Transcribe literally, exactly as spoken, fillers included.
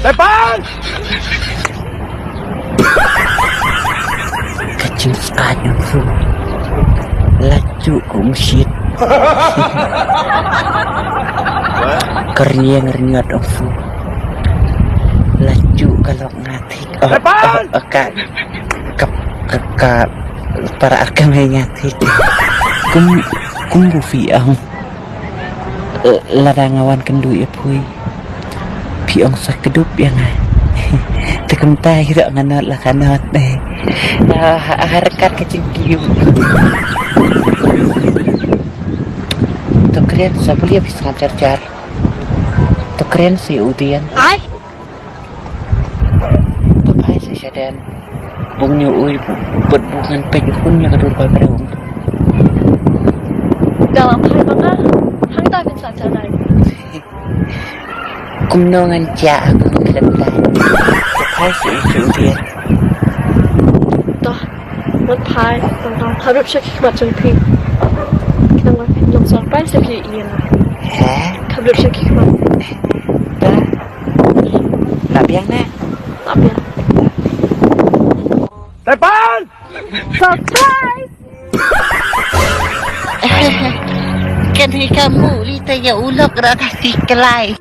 Tepan! Ka jingsngewsih ong fu. La juh ka umshit. Ka rynïeng rynïot ong fu. La juh ka lok nga thik. Oh, oh, oh, ka, ka, ka, ka para ar ka mei nga thik. Kum, kum bu phi ong. Eh, lada nga wan kynduh ïa phi. Phi ong sa kdup ïa nga. Te kumta hi ruh nga nod la ka nod eh. Ah, ha, ha ryngkat ka jingkiew. To kren sa bun ïa phi sngap jar jar. To kren sa ïa u dien. Ai. To phai sa shaden. Bun ïa u ui bad bun ngan peit u khun ïa ka dur ba briew. Da lam phai ba nga. Hangta phin sa jar dai. Kumno ngan jah ha ka khlem dai. To phai sa ïa u dien. To. Ngan phai, ngan phai. Khamrit sha ki khmat jong phi. Ngan phai nong song phai sa phi ïa. He? Khamrit sha ki khmat. Da. Lap ïa nga. Lap ïa. Tepan! Surprise! Kan hi ka mu li ta ya ulok ra ta si kelai.